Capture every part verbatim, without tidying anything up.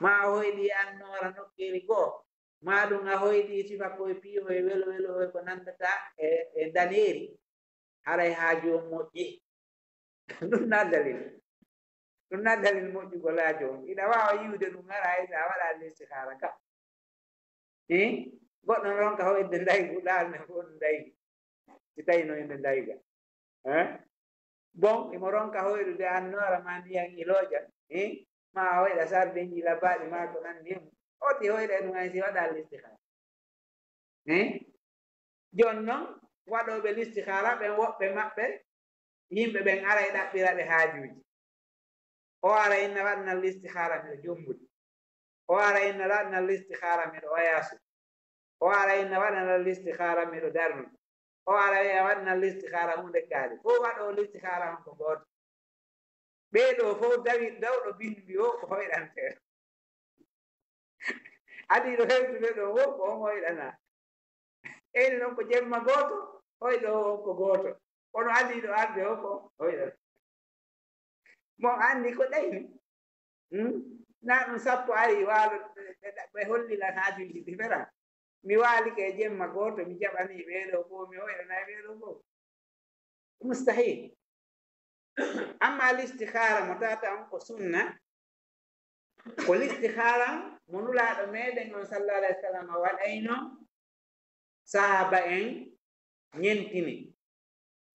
Ma a hoyɗi annoora nokkeeli goo, ma ɗum a hoyɗi sifa koye piihoye welo welo hoye ko nanndata e, e ndaneeri, haray haaju on moƴƴi. Ɗum na dalil. Ɗum na dalil moƴƴugol haaju on. Iɗa waawa yiwde ɗum hara hay so a waɗaali istihara ka. Hi? Goɗɗo no ronka hoyde ndaygu, ɗaal ne fof ndaygu. Si tawi no ende ndayga. Hein? Bon, imo ronka hoyɗude annoora ma ndiyan ilooja. Hi? Ma a hoyɗa sardeeji labaaɗi ma ko nanndi e mum. Oti hoyɗa e ɗum hay si waɗaali istihara. Hi? Jooni non, waɗooɓe listihara ɓen woɓɓe maɓɓe, yimɓe ɓen aray ɗaɓɓira ɓe haajuuji. O ara inna waɗana listihara miɗo jombude. O ara inna waɗana listihara miɗo wayaasu. O ara inna waɗana listihara miɗo darnude. O ara wiya waɗana listihara huunde kaari. Fof waɗoo listihara on ko gooto. Ɓee ɗoo fof dawi dawɗo binndi o ko hoyɗantee. Adiiɗo hewtude ɗo fof ko on hoyɗana. Eni non ko jemma gooto, hoyɗo on ko gooto. Kono adiiɗo arde o ko hoyɗana. Mo anndi ko ɗayni. Hmm? Na ɗum sappo ari waalo, ɓe, ɓe, ɓe holli lan haajuuji différent. Mi waalike e jemma gooto, mi jaɓanii ɓee ɗoo fof, mi hoyɗanay ɓee ɗoo fof. Mustahil. Amma listihara mo tata on ko sunna, ko listihara mo Nulaaɗo meɗen on sallallahu alaihi wasallam waɗayno, sahaaba en ñentini.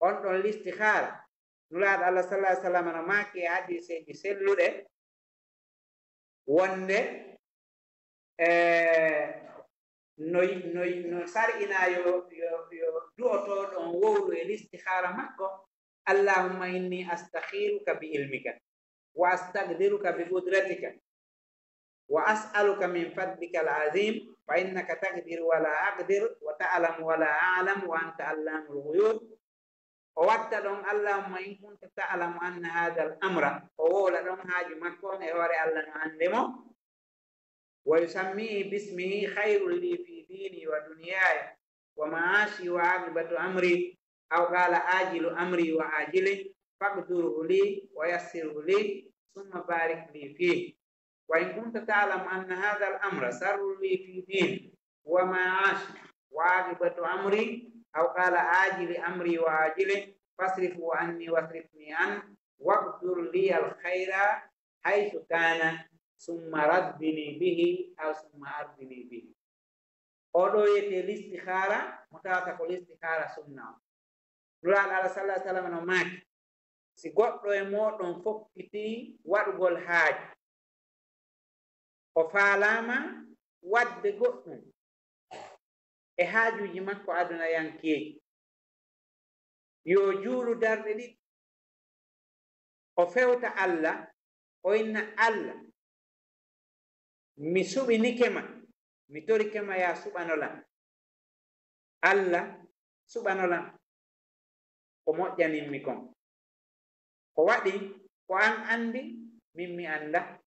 On ɗon listihara, Nulaaɗo Allah sallallahu alaihi wasallam no maaki e hadiiseeji selluɗe wonde, e, no, no, no sar'ina yo, yo, yo du'otooɗo on wowlu e listihara makko: "Allahumma inni astakhiruka bi ilmika, wa astaqdiruka bi qudratika, wa as'aluka min fadlika al-azim, fa innaka taqdiru wa la aqdir, wa ta'lamu wa la a'lam, wa anta allamul ghuyub." O watta ɗon: "Allahumma in kunta ta'lamu anna hadha al-amra." O wowla ɗon haaju makko on e hoore Allah no annde mo. "Wa yusammihi bismihi khayrun li fi dini wa dunyaya wa ma'ashi wa aqibatu amri, aw qala ajilu amri wa ajili, faqdurhu li wa yassirhu li, summa barik li fihi. Wa in kunta ta'lamu anna hadha al-amra sharrun li fi dini wa ma'ashi wa aqibatu amri, aw qala ajili amri wa ajili, fasrifhu anni wasrifni an, waqdur li al-khayra haythu kana, summa raddini bihi, aw summa ardini bihi." Oɗo wiyetee listihara, mo tawata ko listihara sunna on. Nulaaɗo Allah sallallahu alaihi wasallam no maaki: "Si goɗɗo e mooɗon fokkitii waɗugol haaju, o faalaama waɗde goɗɗum e haajuuji makko adunayankeeji, yo juulu darɗe ɗiɗi, o fewta Allah, o inna Allah, mi suɓinike ma, mi torike ma, yaa suɓano lan. Allah, suɓano lan ko moƴƴaninmi kon. Ko waɗi ko an anndi, min mi annda.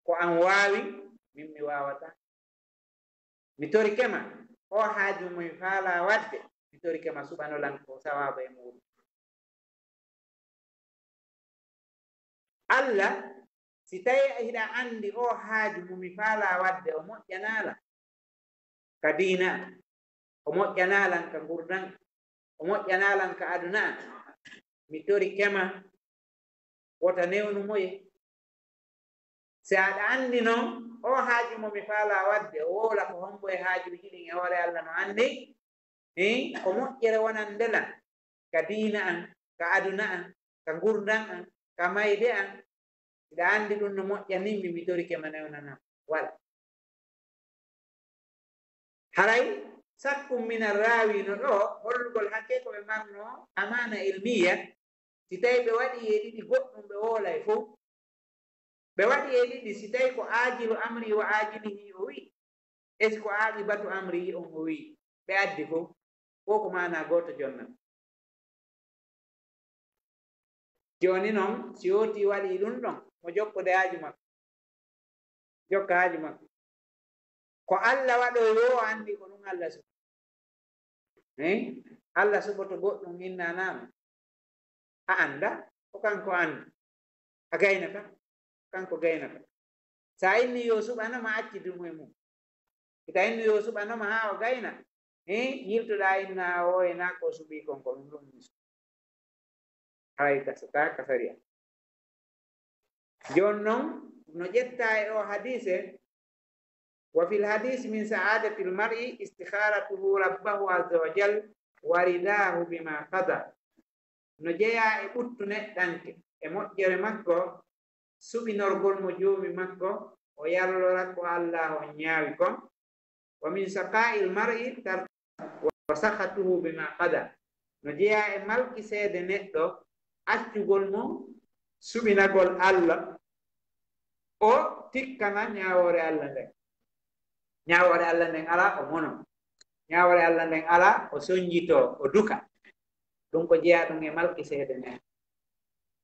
Ko an waawi, min mi waawata. Mi torike ma, o haaju mo mi faalaa waɗde, mi torike ma suɓano lan ko sawaabu e muuɗum. Allah, si tawi hiɗa anndi o haaju mo mi faalaa waɗde, o moƴƴanaa lan ka diina an, o moƴƴanaa lan ka ngurndan an, o moƴƴanaa lan ka aduna an, mi torike ma, wota newnu moye. Si aɗa anndi non, o haaju mo mi faalaa waɗde, o wowla ko hombo e haajuuji ɗin e hoore Allah no anndi, eh, ko moƴƴere wonande lan ka diina an, ka aduna an, ka ngurndan an, ka mayde an. Hiɗa anndi ɗum no moƴƴaninmi, mi torike ma newnanam. Waɗa. Haray sakkun minan raawi no ɗo hollugol hakke ko ɓe marno amaana ilmiya. Si tawi ɓe waɗi e ɗiɗi goɗɗum, ɓe woolay fow. Ɓe waɗi e ɗiɗi, si tawi ko aajilu amri wa aajilihi o wi'i, e si ko aaqibatu amri on o wi'i, ɓe addi fow. Fow ko maana gooto jonnata. Jooni non, si yooti waɗi ɗum ɗon, mo jokkude haaju makko. Jokka haaju makko. Ko Allah waɗoyi woo, o anndi ko ɗum Allah suɓi. Eh? Allah suɓoto goɗɗum innanama. A annda, ko kanko anndi. A gaynata, kanko gaynata. Sa inni yo suɓano ma, acci dumo e mum. Ita inni yo suɓano ma haa o gayna. He, yiltoɗa inna o e na ko suɓi kon ko ɗum ɗum. Haray kasata ka sariya. Jooni non, no ƴetta e o hadiise, wa fil hadiisi min sa'aadatil mar'i istikhaaratuhu rabbahu azza wa jal wa ridaahu bima qada. No jeyaa e ɓuttu neɗɗanke, e moƴƴere makko, suɓinorgol mo joomi makko, o yallora ko Allah on ñaawi kon. Wa min saqaa'il mar'i tar-, wa sakhatuhu bima qada. No jeyaa e malki seede neɗɗo, accugol mo suɓinagol Allah, o tikkana ñaawoore Allah nden. Ñaawoore Allah nden ala o mono. Ñaawoore Allah nden ala o sonjito, o duka. Ɗum ko jeyaa ɗum e malki seede nden.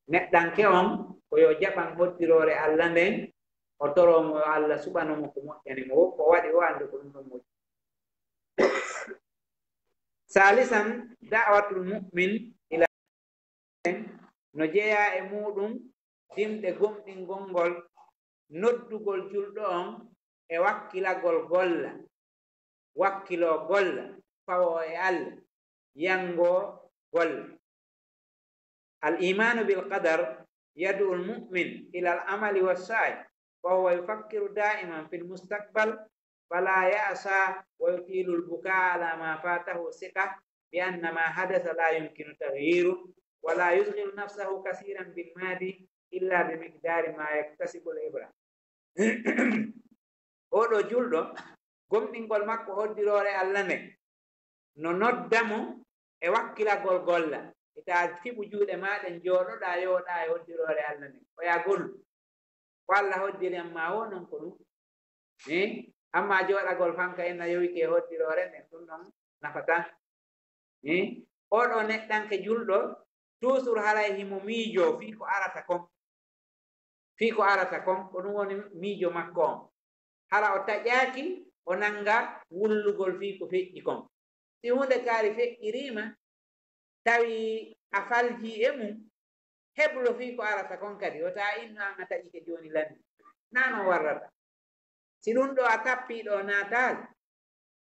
Neɗɗanke on, ko yo jaɓan hoddiroore Allah nden, o toroo mo yo Allah suɓano mo ko moƴƴani mo. Ko waɗi o anndu ko ɗum ɗon moƴƴi. Salisan, da'watul mu'min ila, no jeyaa e muuɗum dimɗe gomɗingol ngol, noddugol julɗo on e wakkilagol golla, wakkiloo golla, fawoo e Allah, yangoo golla. Al-imaanu bil qadar yad'u al-mu'min ila al-amali was-sa'yi, wa huwa yufakkiru da'iman fil mustaqbal, fala ya'sa wa yutilu al-bukaa ala ma fatahu, thiqa bi anna ma hadasa la yumkinu taghyiru, wa la yushghilu nafsahu kasiran bil madi illa bi miqdari ma yaktasibu al-ibra. Oɗo julɗo, gomɗingol makko hoddiroore Allah nden, no nodda mo e wakkilagol golla. Ita fiɓu juuɗe ma ɗen, jooɗoɗa, yooɗa e hoddiroore Allah nden. Ko ya gollu. Ko Allah hoddiri amma wo non ko ɗum. Eh? Amma jooɗagol fanka en na yowike e hoddiroore nden, ɗum ɗon nafata. Eh? Oɗo neɗɗanke julɗo, toujours haray himo miijo fii ko arata kon. Fii ko arata kon, ko ɗum woni miijo makko on. Hara o taƴaaki, o nanga wullugol fii ko feƴƴi kon. Si huunde kaari feƴƴiriima, tawi a faljii e mum, heblo fii ko arata kon kadi, wota inno an a taƴike jooni lanni. Naa non warrata. Si ɗum ɗoo a tappii ɗoo naataali,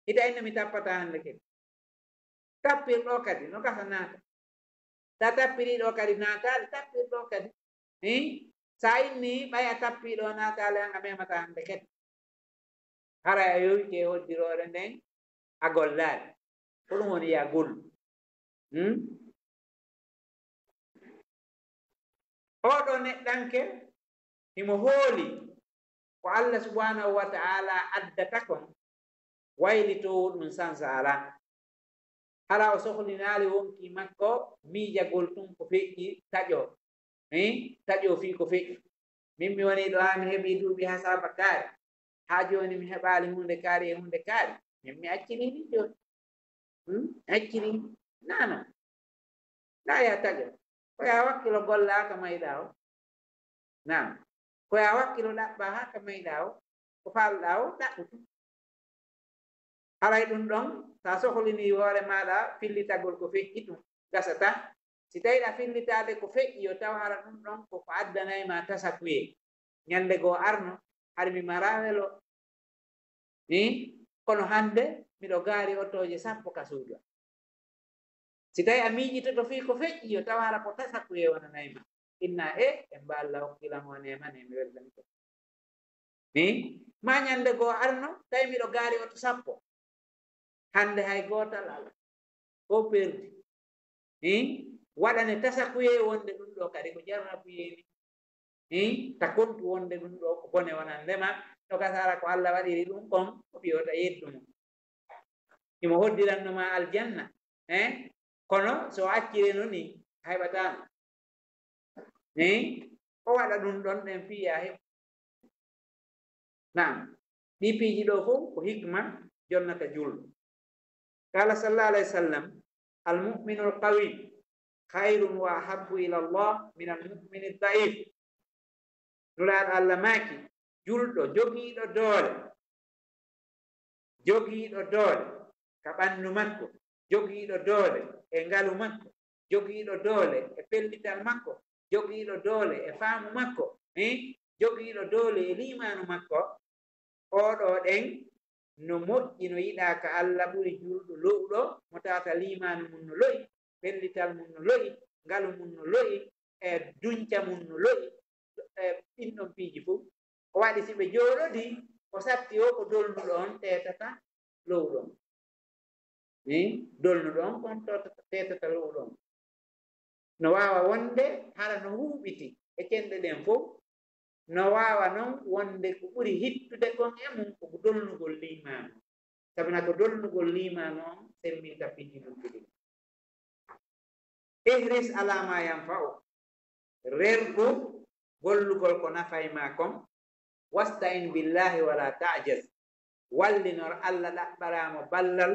hita inno mi tappataa hannde kadi. Tappir ɗoo kadi, no gasa naata. Sa tappirii ɗoo kadi naataali, tappir ɗoo kadi. Hii? Sa inni ɓay a tappii ɗoo naataali, an a memataa hannde kadi. Haray a yowike e hoddiroore nden, a gollaali. Ko ɗum woni ya gollu. Hmm? Oɗo neɗɗanke, himo hooli ko Allah subhanahu wa ta'ala addata kon, waylitoowo ɗum sansa alaa. Hara o sohlinaali wonkii makko miijagol tun ko feƴƴi taƴoo. Hii? Taƴoo fii ko feƴƴi. Min mi wonii ɗoo haa mi heɓii duuɓi haa saaba kaari. Haa jooni mi heɓaali huunde kaari e huunde kaari. Min mi accirii nii jooni. Hmm? Acciri. Naa non. Naa ya taƴo. Ko ya wakkilo golla haa ka mayɗaa o. Naa. Ko ya wakkilo ɗaɓɓa haa ka mayɗaa o. Ko faalɗaa o, ɗaɓɓutu. Haray ɗum ɗon, sa sohlinii hoore maaɗa fillitagol ko feƴƴi ɗum, gasata. Si tawii ɗa fillitaade ko feƴƴi, yo taw hara ɗum ɗon ko ko addanay ma tasakuyee. Ñannde goo arno, hari mi maraa welo. Hii? Kono hannde miɗo gaari otooje sappo ka suudu am. Si tawii a miijitoto fii ko feƴƴi, yo taw hara ko tasakuyee wonanay ma. Inna e, e mba Allah hokki lan o neema ne, mi wellan ko. Hii? Ma ñannde goo arno, tawi miɗo gaari oto sappo. Hannde hay gootal alaa. O perdi. Hii? Waɗane tasakuyee wonde ɗum ɗoo kadi ko jarrabuyee ni. Hii? Ta kontu wonde ɗum ɗoo ko bone wonande ma. No gasara ko Allah waɗiri ɗum kon, ko ɓiyota yeddu mum. Himo hoddiranno ma aljanna. Eh? Kono so accire no ni, a heɓataa mo. Eh? O waɗa ɗum ɗon ɗen fii ya heɓu. Naam. Ɗii piiji ɗoo fof ko hikma jonnata julɗo. Qala sallallahu alayhi wa sallam, "Al-mu'minu al-qawi khayrun wa ahabbu ila Allah min al-mu'mini ad-da'if." Nulaaɗo Allah maaki, julɗo jogiiɗo doole, jogiiɗo doole ka ɓanndu makko, jogiiɗo doole e ngalu makko, jogiiɗo doole e pellital makko, jogiiɗo doole e faamu makko, eh, jogiiɗo doole e liimaanu makko, oo ɗoo ɗen no moƴƴi, no yiɗaa ka Alla, ɓuri julɗo lo'uɗo mo tawata liimaanu mum no lo'i, pellital mum no lo'i, ngalu mum no lo'i, e dunca mum no lo'i, e ɗin ɗon piiji fow. Ko waɗi si ɓe jooɗodii, ko satti o ko dolnuɗo on teetata lo'uɗo on. Min dolnuɗo on kon to teetata lo'uɗo on. No waawa wonde hara no huuɓiti e cenɗe ɗen fow. No waawa non wonde ko ɓuri hittude kon e mum ko dolnugol liimaanu. Sabu na ko dolnugol liimaanu on semmbinta piiji luttuɗi. Ihris ala ma yanfa'u. Rerɗu gollugol ko nafay ma kon. Wasta'in billahi wala ta'jaz. Wallinor Alla, ɗaɓɓaraa mo ballal,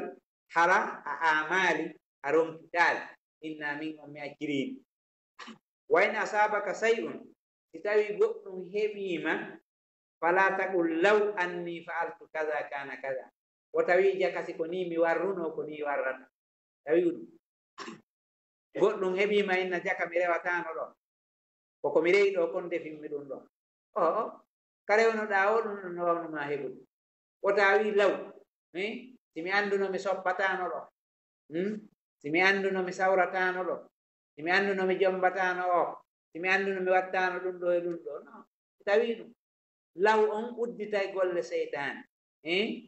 hara a aamaali, a ronkitaali. Inna min on mi acciriino. Wa in asaabaka say'un, si tawii goɗɗum heɓii ma, fala taqul law anni fa'altu kaza kana kaza. Wota wii jaka si ko nii mi warruno, ko nii warrata. Tawi ɗum. Goɗɗum heɓii ma inna jaka mi rewataano ɗo. Ko ko mi rewi ɗo kon defimmi ɗum ɗo. O'o, ka rewnoɗaa o ɗum ɗum no waawnumaa heɓude. Wota wii law, eh, si mi annduno mi soppataano ɗo. Hmm? Si mi annduno mi sawrataano ɗo. Si mi annduno mi jommbataano o. Si mi annduno mi wattaano ɗum ɗo e ɗum ɗo. No. Tawi ɗum. Law on udditay golle seytaane. Eh?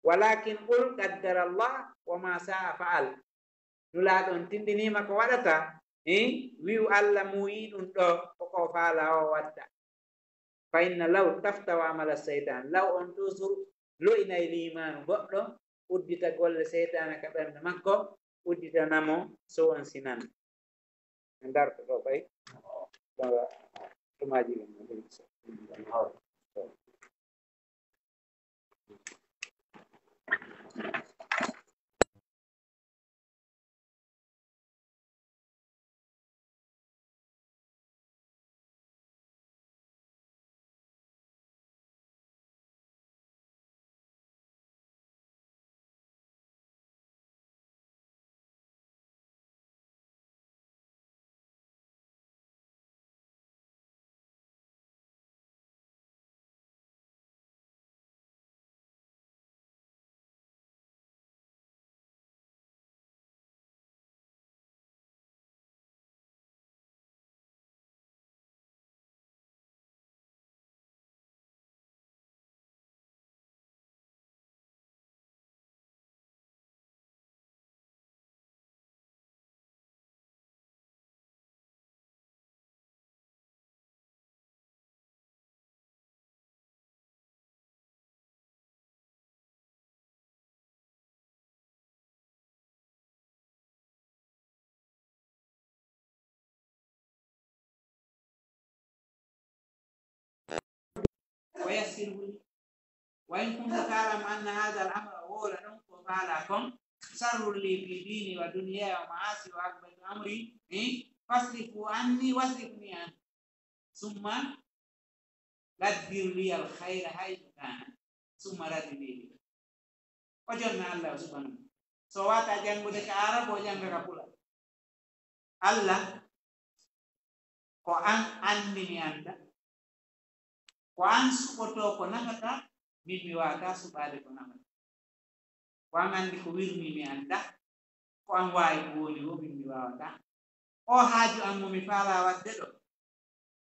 Walakin qul qaddara Allah wa ma sa'a fa'al. Nulaaɗo on tindiniima ko waɗata, eh? Wi'u Alla muuyii ɗum ɗo, ko ko faala o wadda. Fa inna law taftahu amala seytaan. Law on toujours lo'inay liimaanu goɗɗo, uddita golle seytaane ka ɓernde makko, udditana mo so on sinan. En darto ɗo ɓay. Ɗo, ɗo maaji ɗum. ويسره لي. وإن كنت تعلم أن هذا الأمر, wowla ɗon ko faalaa kon, شر لي في ديني ودنياي ومعاشي وعاقبة أمري, eh, فاصرفه عني واصرفني عنه. ثم قدر لي الخير حيث كان، ثم ردني به. O jonna Allah subhanahu. So wata janngude ka Arab, o jannga ka Pulaar. Allah, ko an anndi mi annda. Ko an suɓotoo ko nafata, min mi waawata suɓaade ko nafata. Ko an anndi ko wirmi mi annda. Ko an waawi ko woni woo, min mi waawata. O haaju an mo mi faalaa waɗde ɗo,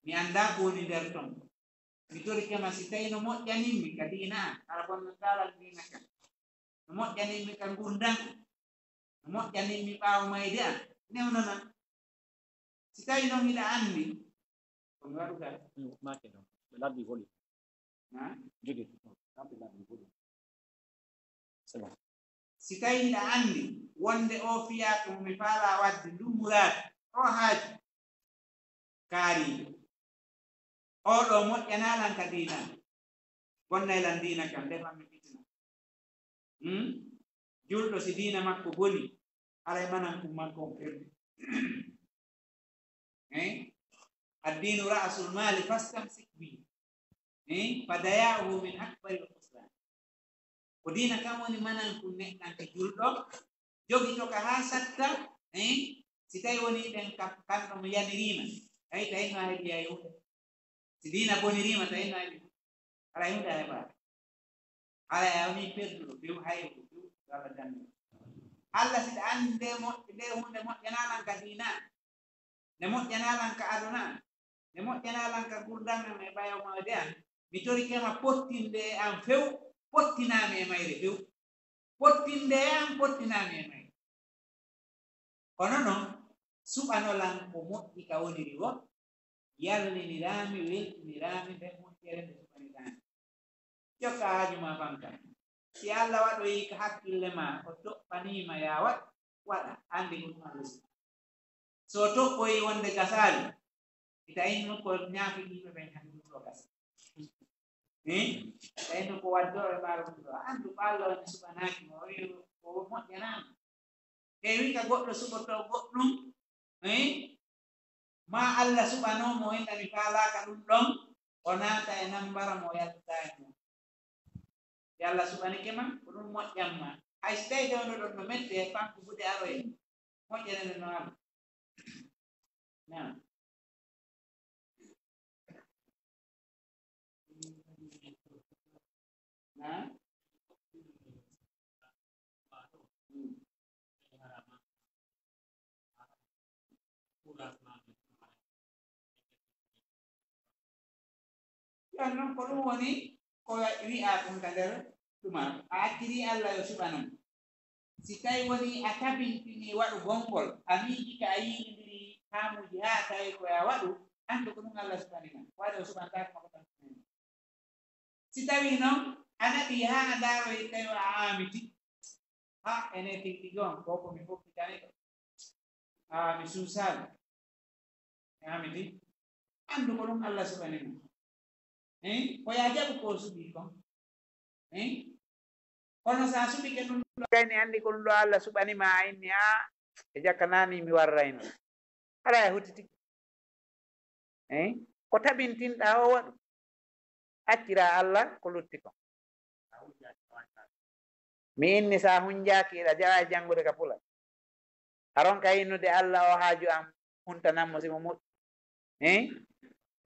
mi annda ko woni nder ton. Mi torike ma, si tawi no moƴƴanimmi ka diina an, hara bonnantaa lan diina kan. No moƴƴanimmi ka ngurndan an, no moƴƴanimmi ɓaawo mayde an, newnanam. Si tawi non hiɗa anndi ko mi waɗu kala. Maake ɗon. Ɓe laddi holi. Ha? Jogi. Kamɓe laddi holi. C'est bon. Si tawi hiɗa anndi wonde o fiyaaka mo mi faalaa waɗde ndun muraadu, o haaju kaariijo. Oo ɗoo moƴƴanaa lan ka diina an. Bonnay lan diina kan, defan mi fitina. Hmm? Julɗo si diina makko boni, haray manan kun makko on fermi. Eh? الدين رأس المال فاستمسك به. Eh? فضياعه من أكبر الخسران. Ko diina kan woni manan kun neɗɗanke julɗo, jogito ka haa satta, eh? Si tawi woni ɗen ka, kan ɗon yaniriima, ay tawi no a heɓi hay huunde. Si diina boniriima, tawi naali, alaa huunde a heɓaaka. Alaa a woni perduɗo, few hayruɗo, few Allah danni. Allah si ɗa anndi nde mo-, nde huunde moƴƴanaa lan ka diina, nde moƴƴanaa lan ka aduna, nde moƴƴanaa lan ka gurdam am e ɓayo mawde am, mi torike ma pottinde e am few, pottinaa mi e mayre few. Pottinde e am, pottinaa mi e mayre. Kono non, suɓano lan ko moƴƴi ka woniri woo, yalliniraami, weltiniraami nden moƴƴere nde suɓaniraami. Jokka haaju ma fanka. Si Allah waɗoyi ka hakkille ma, o toɓɓaniima yaa waɗ, waɗa, anndi ko ɗum Allah suɓi. So toɓɓoyi wonde gasaali, ita innu ko ñaafi yimɓe ɓen hannde ɗum ɗo gasa. Eh? Ita innu ko waddooɓe maaro ɗum ɗo. Anndu ko Allah woni suɓanaaki mo, o wi o moƴƴanaama. Heewi ka goɗɗo suɓoto goɗɗum, eh? Ma Allah suɓanoo mo, inna mi faalaaka ɗum ɗon, o naata e nambara mo o yaltataa e mum. Yalla suɓanike ma, ko ɗum moƴƴan ma. Hay si tawi dewnoɗon no mette, fanku buɗe aroye, moƴƴanande no Allah. Naam. Naam. Ɗon non ko ɗum woni ko wi'aa kon ka nder ɗuma. A acciri Allah yo suɓano ma. Si tawi woni a tabintini waɗugol ngol, a miijike a yiilindiri haamuuji haa a tawi ko a waɗu, anndu ko ɗum Allah suɓani ma. Ko waɗi o suɓantaake ma ko tan. Si tawi non a naɓi haa a ndaaroyi tawi a aamiti, ha ene tigi tigi on ko ko mi fokkitani ɗo. A mi suusaali. Mi aamiti. Anndu ko ɗum Allah suɓani ma. Eh? Ko yaa jaɓu ko o suɓi kon. Eh? Kono sa suɓike ɗum ɗo, gayni anndi ko ɗum ɗo Allah suɓani ma, a inni, a, e jakka nani mi warrayno. Haɗa e huttiti. Eh? Ko tabintinɗa o waɗu. Accira Allah ko lutti kon. Mi inni sa hunjaaki, eɗa jawa e janngude ka pulal. A ronka innude Allah o haaju am, huntanan mo si mo moƴƴi. Eh?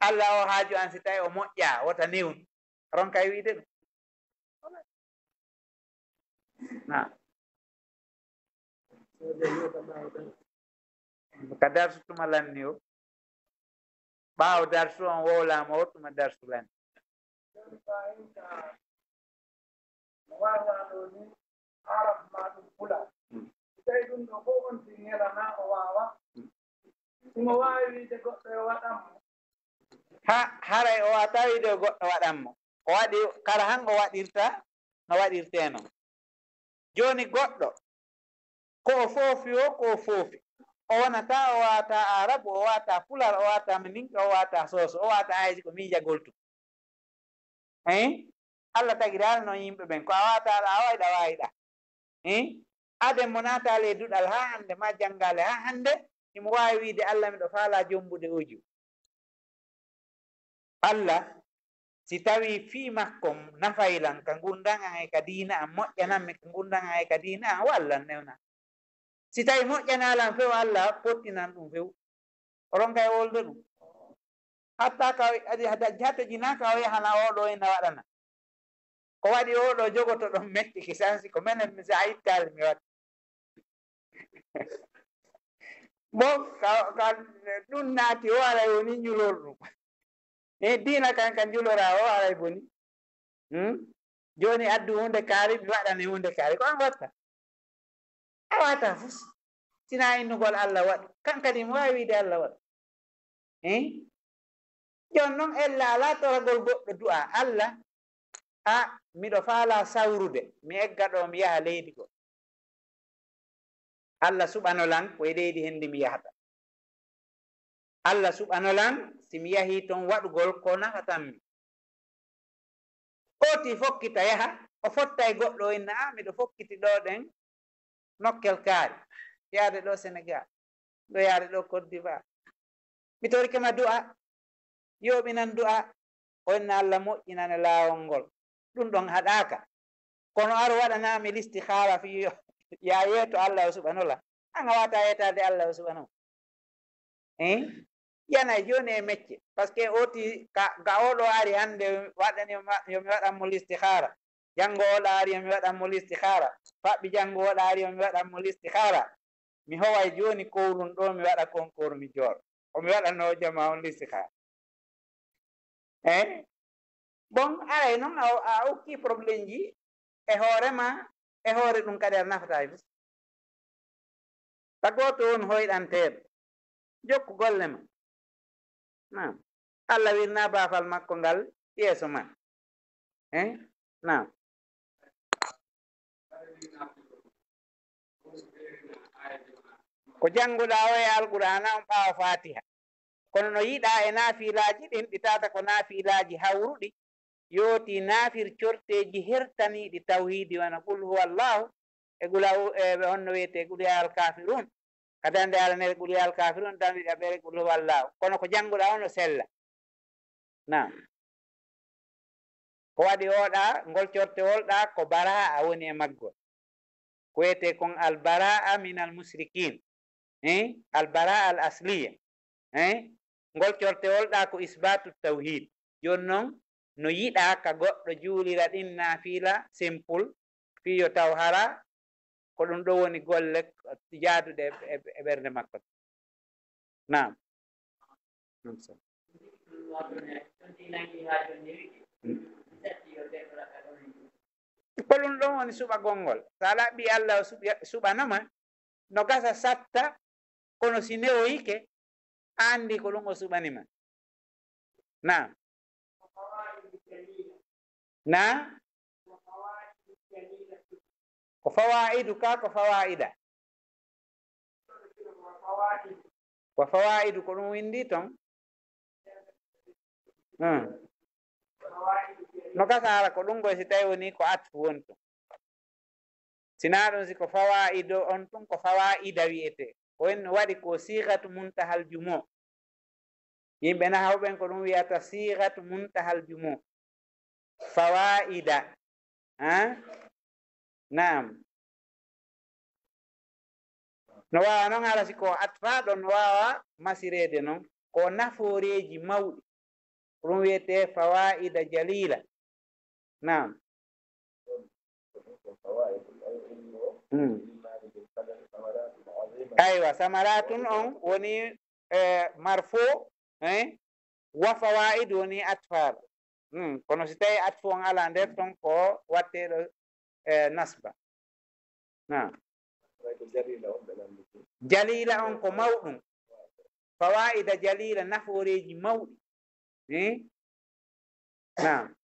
Allah o haaju am si tawi o moƴƴa, wota newnu. A ronka e wiide ɗum. Na. Ka darsu tuma lanni o. Ɓaawo darsu on wowlaama o tuma darsu lanni. Jooni fayinta mo waawaano ni Arab maa ɗum Pulaar. Mm. Si tawi ɗum ɗo fof on si nela naa o waawa. Mm. Himo waawi wiide goɗɗo yo waɗan mo. Ha, haray o waawataa wiide goɗɗo waɗan mo. O waɗi, kala han o waɗirta, no waɗirtee non. Jooni goɗɗo, ko o foofi o, ko o foofi. O wonataa, o waawataa Aarabu, o waawataa Pulaar, o waawataa Maninka, o waawataa Sooso, o waawataa haysi ko miijagol tun. Hein? Allah tagiraali noon yimɓe ɓen. Ko a waawataa ɗa, a waaway ɗa, waawi ɗa. Hein? Aden mo naataali e duɗal haa hannde, maa janngaali haa hannde, himo waawi wiide, "Allah, miɗo faalaa jombude oju." Allah, si tawii fii makko nafay lan ka ngurndan an e ka diina an, moƴƴanan mi ka ngurndan an e ka diina an, o Allah newna. Si tawii moƴƴanaa lan few, Allah pottinan ɗum few. O ronka e wolde ɗum. Hatta ka o, adi, hada, hada jinaaka o yahana oo ɗoo ina waɗana. Ko waɗi oo ɗoo jogoto ɗon metti ki sansi ko menen mi sa ittaali mi waɗi. Bon, ka, ka ɗum naati o aray woni ñulol ɗum. E diina kan ka njulora o aray boni. Hmm? Jooni addu huunde kaari, mi waɗane huunde kaari. Ko an watta? A waata fus. Sinaa innugol Allah waɗu. Kan kadi mo waawi wiide Allah waɗu. Eh? Jooni noon ella alaa toragol goɗɗo du'a. Allah, a, miɗo faalaa sawrude. Mi egga ɗo, mi yaha leydi goo. Allah suɓano lan ko e leydi hen ndi mi yahata. Allah suɓano lan si mi yahii ton waɗugol ko nafatan mi. Ooti fokkita yaha, o fotta e goɗɗo o inna, "A, miɗo fokkiti ɗo ɗen nokkel kaari, yaade ɗo Senegal, ɗo yaade ɗo Côte d'Ivoire. Mi torike ma du'a, yooɓinan du'a." O inna Allah moƴƴinane laawol ngol. Ɗum ɗon haɗaaka. Kono aro waɗanaa mi listihaara fii yo, yaa yeeto Allah o suɓano lan. An a waawataa yeetaade Allah o suɓano. Eh? Yana e jooni e mecce, parce que oti ka, ka oɗo ari hannde waɗani yo mi wa-, yo mi waɗan mo listihara. Janngo oɗo ari yo mi waɗan mo listihara. Faɓɓi janngo oɗo ari yo mi waɗan mo listihara. Mi howay jooni kowlun ɗo mi waɗa konkoru mi jooɗo. Ko mi waɗanno jama on listihara. Eh? Bon, aray noon a, a okki problème ji e hoore ma, e hoore ɗum kadi a nafataa e fus. Ta gooto won hoyɗanteeɗo. Jokku golle ma. Naam. Allah wirna baafal makko ngal yeeso ma. Eh? Naam. Ko jannguɗaa o e Alqur'aana on ɓaawo Faatiha. Kono no yiɗaa e naafilaaji ɗin, ɗi tawata ko naafilaaji hawruɗi, yooti naafir corteeji hertaniiɗi tawhiidi, wano Qul huwa Allahu, e Qul a'u-, e honno wiyetee Qul ya al kafirun. Kadi hannde aranere Qul ya al kafirun, tan wiɗa ɓere Qul huwa Allahu. Kono ko jannguɗaa on no sella. Naam. Ko waɗi oɗa, ngol cortewol ɗa, ko bara'a woni e maggol. Ko wiyetee kon al bara'a min al mushrikin. Eh? Al bara'a al asliya. Eh? Ngol cortewol ɗa ko isbatu tawhid. Jooni noon, no yiɗaa ka goɗɗo juulira ɗin naafila simple, fii yo taw hara ko ɗum ɗo woni golle jaaduɗe e, e, e ɓernde makko. Naam. Ko ɗum ɗon woni suɓagol ngol. So a ɗaɓɓi Allah o suɓi-, suɓanoma, no gasa satta, kono si newoyike, a anndi ko ɗum o suɓanima. Naam. Naam. Ko fawaa'idu ka, ko fawaa'ida. Ko fawaa'idu ko ɗum winndi ton. Hmm. No gasa hara ko ɗum koy si tawi woni ko atfu woni ton. Sinaa ɗum si ko fawaa'idu on tun ko fawaa'ida wi'etee. Ko en waɗi ko siigatu muntahal jumo. Yimɓe nahawu ɓen ko ɗum wi'ata siigatu muntahal jumo. Fawaa'ida. Ha? Naam. No waawa noon hara si ko atfaaɗo no waawa masireede noon. Ko nafooreeji mawɗi. Ko ɗum wiyetee fawaa'ida jaliila. Naam. Hmm. Aywa, samaratun on woni, eh, marfu, eh, wa fawaidu woni atfar. Hmm. Kono si tawi atfu on ala nder ton ko watteɗo, eh, nasba. Naam. Jalila on ko mawɗum. Fawaida jalila, nafooreeji mawɗi. Eh? Naam.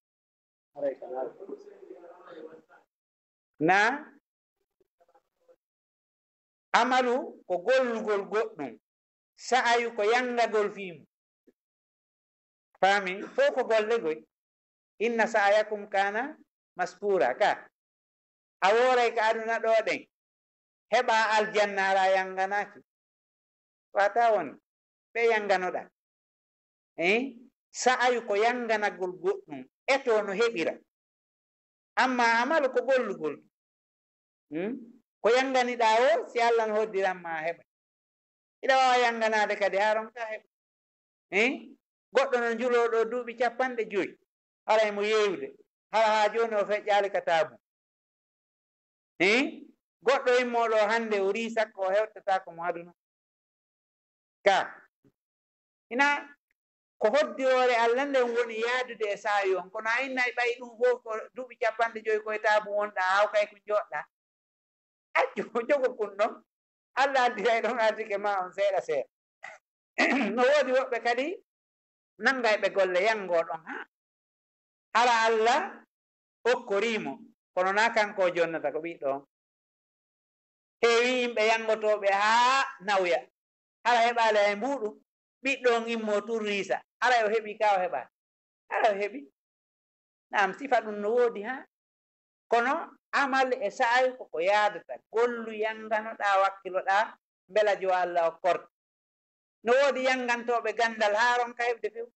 Na? Amalu ko gollugol goɗɗum. Sa'ayu ko yangagol fii mum. Faami? Fof ko golle goy. Inna sa'ayakum kana maskura. Ka. A wooray ka aduna ɗo ɗen. Heɓa aljanna hara yanganaaki. Wata won. Ɓe yanganoɗa. Eh? Sa'ayu ko yanganagol goɗɗum. Eto no heɓira. Amma amalu ko gollugol. Hmm? Ko yanganiɗaa o, si Allah no hoddiran ma a heɓa. Hiɗa waawa yanganaade kadi haa ronka heɓa. Eh? Goɗɗo no juloo ɗo duuɓi capanɗe joy. Haray mo yeeyude. Hara haa jooni o feƴƴaali ka taabu. Eh? Goɗɗo immoo ɗo hannde o rii sakko o hewtataako mo aduna. Ka. Ina ko hoddiroore Allah nden woni yaadude e saayo on. Kono a innay ɓay ɗum fof ko duuɓi capanɗe joy ko e taabu wonɗa, haw kay ko jooɗɗa. Accu, jogo kun ɗon. Allah addiray ɗon addike ma on seeɗa seeɗa. No woodi woɓɓe kadi nanngay ɓe golle yanngoo ɗon, ha? Hara Allah okkorii mo, kono na kanko o jonnata, ko ɓiɗɗo on. Heewi yimɓe yanngotooɓe haa nawya. Hara heɓaali hay mbuuɗu, ɓiɗɗo on immoo tun riisa. Hara o heɓi ka o heɓaali? Hara o heɓi. Naam, sifa ɗum no woodi, ha? Kono amal e sa'ayu ko ko yaadata. Gollu, yannganoɗaa, wakkiloɗaa, mbela jo Allah okkorte. No woodi yanngantooɓe ganndal haa ronka heɓde few.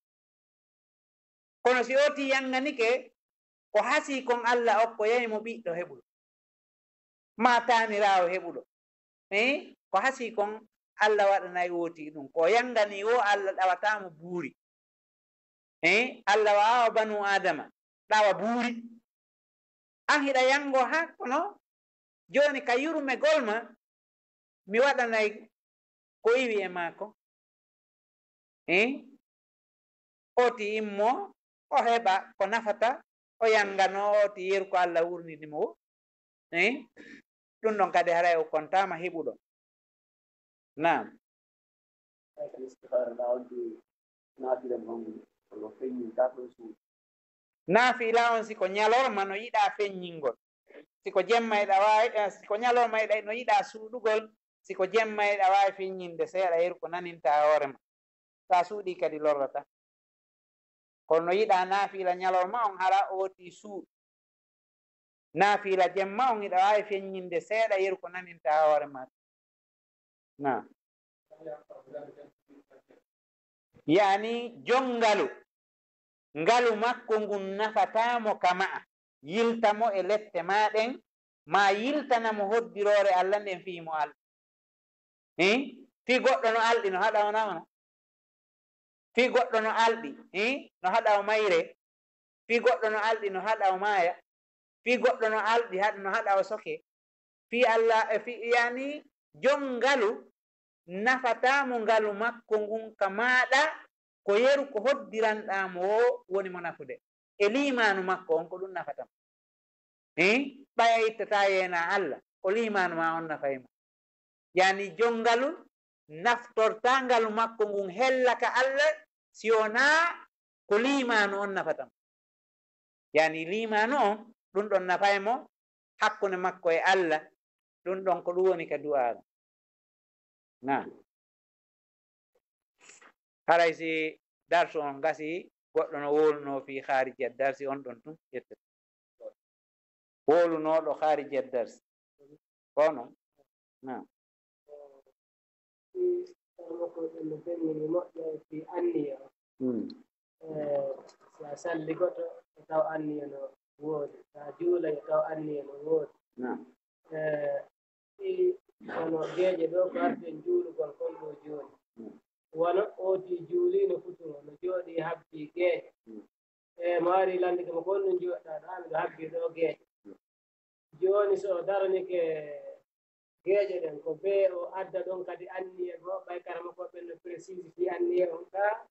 Kono si ooti yannganike, ko hasii kon Allah okkoyay mo ɓiɗɗo heɓuɗo. Maa taaniraawo heɓuɗo. Eh? Ko hasii kon Allah waɗanay ootii ɗum. Ko o yangani o, Allah ɗawataa mo buuri. He, Allah waawa banu Aadama ɗawa buuri. An hiɗa yango haa kono jooni ka yurmegol ma, mi waɗanay ko iwi e maako. He, oti immo, o heɓa ko nafata, o yangano, oti yeru ko Allah wurnini mo. Eh? Ɗum ɗon kadi haray o kontaama heɓuɗo. Naam. Naafila on si ko ñalorma no yiɗaa feññingol. Si ko jemma eɗa waawi, eh, si ko ñalorma eɗa no yiɗaa suuɗugol, si ko jemma eɗa waawi feññinde seeɗa yeru ko naninta hoore ma. Sa suuɗii kadi lorrata. Kono no yiɗaa naafila ñalorma on hara ooti suuɗ. Naafila jemma on hiɗa waawi feññinde seeɗa yeru ko naninta hoore ma. Na. Yaani jon ngalu, ngalu makko ngun nafataa mo ka ma'a. Yilta mo e lette maa ɗen, maa yiltana mo hoddiroore Allah nden fii mo alɗi. Hii? Fii goɗɗo no alɗi no haɗa o nawana. Fii goɗɗo no alɗi, hii? No haɗa o mayre. Fii goɗɗo no alɗi no haɗa o maaya. Fii goɗɗo no alɗi haɗ-, no haɗa o soke. Fii Allah, e fii, yaani, jon ngalu nafataa mo ngalu makko ngun ka maaɗa, ko yeru ko hoddiranɗaa mo woo woni mo nafude. E liimaanu makko on ko ɗum nafata mo. Hii? Ɓay a ittataa yeenaa Allah, ko liimaanu maa on nafay mo. Yaani jon ngalu naftortaa ngalu makko ngun hella ka Allah, si wonaa ko liimaanu on nafata mo. Yaani liimaanu on, ɗum ɗon nafay mo hakkunde makko e Allah, ɗum ɗon ko ɗum woni ka du'aaru. Na. Haray si darsu on gasi, goɗɗo no wowlunoo fii khaariji darsi on ɗon tun ƴettete. Wowlunooɗo khaariji darsi. Ko non? Na. Fii kono ko ɗum no feññini moƴƴa e fii anniya on. Hmm. Eh, si a salli goto, yo taw anniya no woodi. Si a juula, yo taw anniya no woodi. Na. Eh, fii kono geeƴe ɗo ko arti en juulugol kon ɗo jooni. Hmm. Wano ooti juuliino futuro, no jooɗii habbii geeƴe. Hmm. E mo ari landike mo, ko honɗum jooɗɗaa ɗo? Aa, miɗo habbii ɗo geeƴe. Jooni so o daranike geeƴe ɗen, ko bee o adda ɗon kadi anniya goo, ɓay karamokooɓe ɓen no précise fii anniya on ka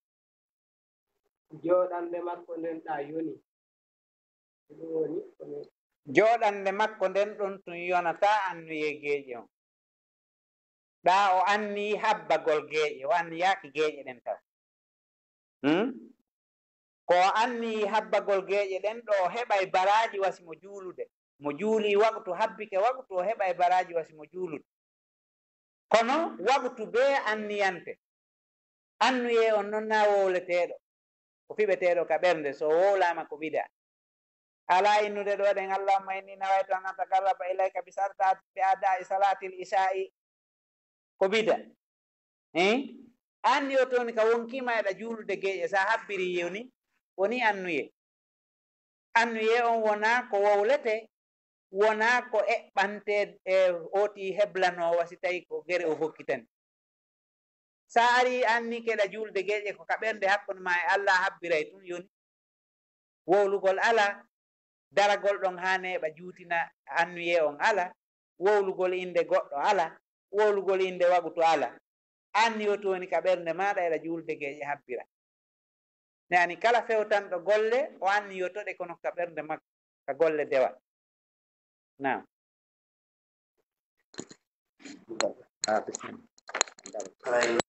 jooɗannde makko nden ɗa yoni. Ɗum woni ko mi Jooɗannde makko nden ɗon tun yonataa anniyee geeƴe on. Ɗa o anniyii habbagol geeƴe, o anniyaaki geeƴe ɗen taw. Hmm? Ko o anniyii habbagol geeƴe ɗen ɗo o heɓay baraaji wasi mo juulude. Mo juulii waqtu, habbike waqtu, o heɓay baraaji wasi mo juulude. Kono waqtu bee anniyante. Anniyee on non na wowleteeɗo. Ko fiɓeteeɗo ka ɓernde, so wowlaama ko bida. Alaa innude ɗo ɗen, "Allahumma inni nawaytu an ataqarraba ilayka bi sarta-, bi adaa'i salaatil ishaa'i." Ko bida. Eh? Anniyoto woni ka wonkii ma eɗa juulude geeƴe, sa habbiri yoni, woni anniyee. Anniyee on wonaa ko wowletee, wonaa ko eɓɓantee e ooti heblanoowa si tawi ko gere o hokkitani. Sa ari anni keɗa juulde geeƴe ko ka ɓernde hakkunde ma e Allah a habbiray tun yoni. Wowlugol ala, daragol ɗon haa neeɓa juutina anniyee on ala, wowlugol innde goɗɗo ala, wowlugol innde wagutu ala. Anniyoto woni ka ɓernde maaɗa eɗa juulde geeƴe habbira. Ne ani kala fewtanɗo golle, o anniyoto ɗe kono ka ɓernde makko, ka golle dewal. Naam. Ah, bisimilla.